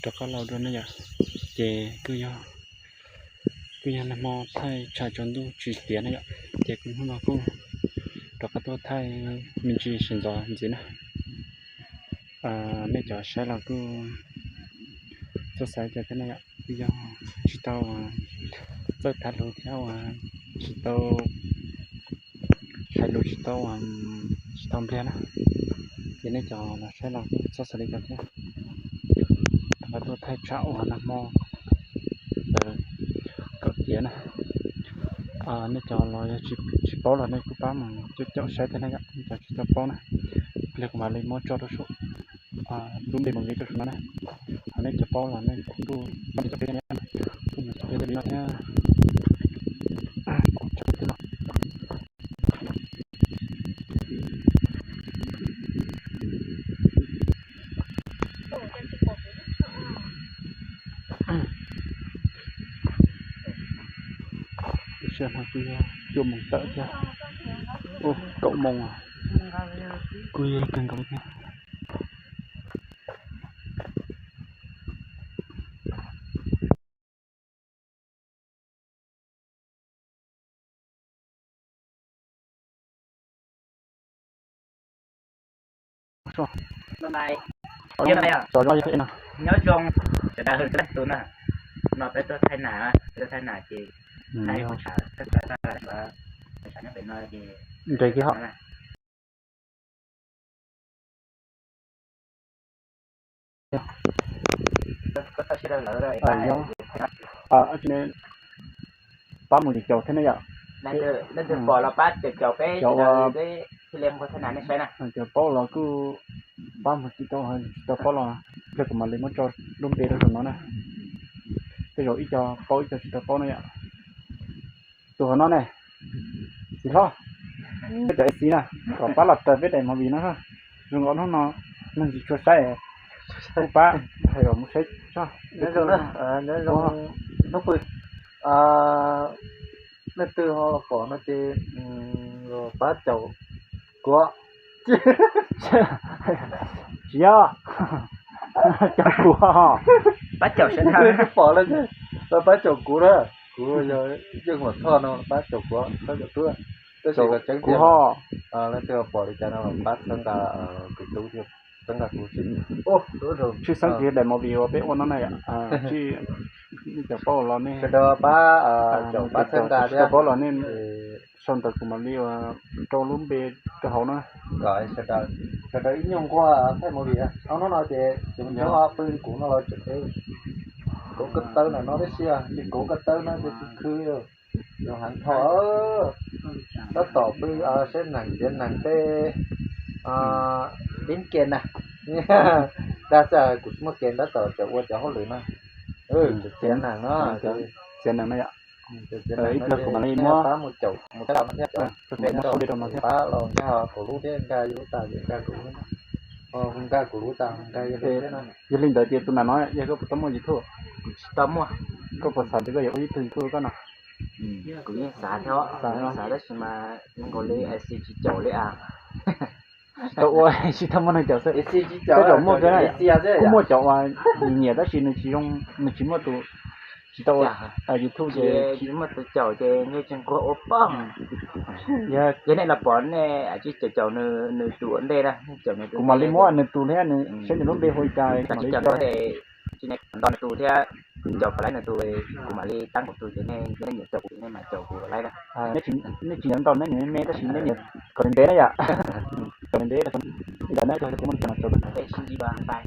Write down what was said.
rov qab los dua na yom. Ces kuj yog, kuj yog nag hmo thaij tsham tsaus ntuj tsis tiav na yom, ces kuv hnub no kuj rov qab tuaj thaij me ntsis sawv ntxov ntxiv na. Nej cov saib los kuj txhob xav cas thiab na yom, kuj yog tsis tau txawj tham lus thiab uas tsis tau hais lus tsis tau, tsis tau npliag na. Ces nej cov los saib los kuj txhob xav li cas thiab. Rov qab tuaj thaij tsham uas nag hmo ntawd kom tiav na. Nej cov los yog tsis paub los nej kuj pab mus caum caum saib thiab na yom, nej cov tsis tau paub na. Pliag kuv mam li muab tso rau saum lub npe movie rau saum no na. Ho nej cov paub los nej kuj pab mus caum peb thiab, pab mus caum peb li no thiab. Tab sis no kuj yog cuaj moos tawm thiab, kaum moos, kuj yog kawg nkaus li thiab. Nyob zoo sawv daws, tus no, no peb tuaj thaij nam, peb tuaj thaij nam ces thaij kuv tshav, thaij kuv tshav nyob pem no ces nres kiag hos. Pab mus caum thiab ne yom. Cov paub los kuj pab mus, cov tsis tau paub los pliag kuv mam li muab tso lub npe rau saum no na. Tej zaum ib co paub ib co tsis tau paub na yom. Tus hauv no ne, txiv hlob, peb cov A C na, kom pab los raws peb daim movie no. Zoo nkaus hnub no neeg tsis tshua saib, kuj pab hais kom mus saib tso. Nyob zoo, hnub pw, leej twg ho los pom no ces los pab caum kuv. Tsis yog, caum kuv, pab caum sawv daws, pom lawm, pab caum kuv na. Kuv yog Yeej Huam Thoj no, pab caum kuv, pab caum tub. Tab sis kom tseeb tiag, leej twg pom li cas no los pab txhawb nqa kuv tub thiab, txhawb nqa kuv tsis. Tshwj xeeb ces daim movie uas peb ua no na yom, tsis, cov paub los nej sawv daws pab caum, pab txhawb nqa thiab, paub los nej sau ntawv kuv mam li ua rau lub npe rau hauv na. Kom sawv daws ib nyuag nquag thaij movie. Ob hnub no ces cov pw li kuv no los tseem peb kov ko taw ntawm no tib si, tsis kov ko taw no ces tsis khw. Zoo heev tho, tab tom pw saib nees txiav nees tej pib ke na. Dag xwb, kuv tsis muaj ke, tab tom tseem ua cov hauj lwm no. Txiav nees no, txiav nees no yom. Ib pliag kuv mam li muab pab mus caum mus tau no thiab, pab los nkag kuv lub thiab nkag yus lub tas, nkag kuv lub, nkag kuv lub tas, nkag yus lub thiab no. Yog li ntawd ces tus nam no yog koj puas tau muaj YouTube? Tsis tau muaj. Koj puas xav tias koj yuav ua ib tug YouTube koj no? Kuv yeej xav thiab, xav tab sis mas zoo nkaus li A C tsis caum li as. Tsis tau ua, tsis tau muaj neeg caum xwb. Tej zaum muaj kiag, kuj muaj cov uas nyiam nyiam tab sis nws tsis zoo, nws tsis muaj tus, tsis tau ua YouTube ces tsis muaj tus caum ces nws tsis nquag ua poj. Yog nej los pom nej tsis caum caum nws tus ua ntej na, caum nws tus, kuv mam li muab nws tus thiab nws saib nws lub npe hu li cas, kuv mam li caum. Tsis nto nws tus thiab, caum kom laib nws tus, kuv mam li tab kuv tus ces nej, nej nyiam caum kuv ces nej mam caum kuv laib na. Nej tsis nyiam nto neb nyiam me me tab sis neb nyiam kom ntev ntev na yom. Kom ntev ntev, ib yam na, sib ntsib dua pai.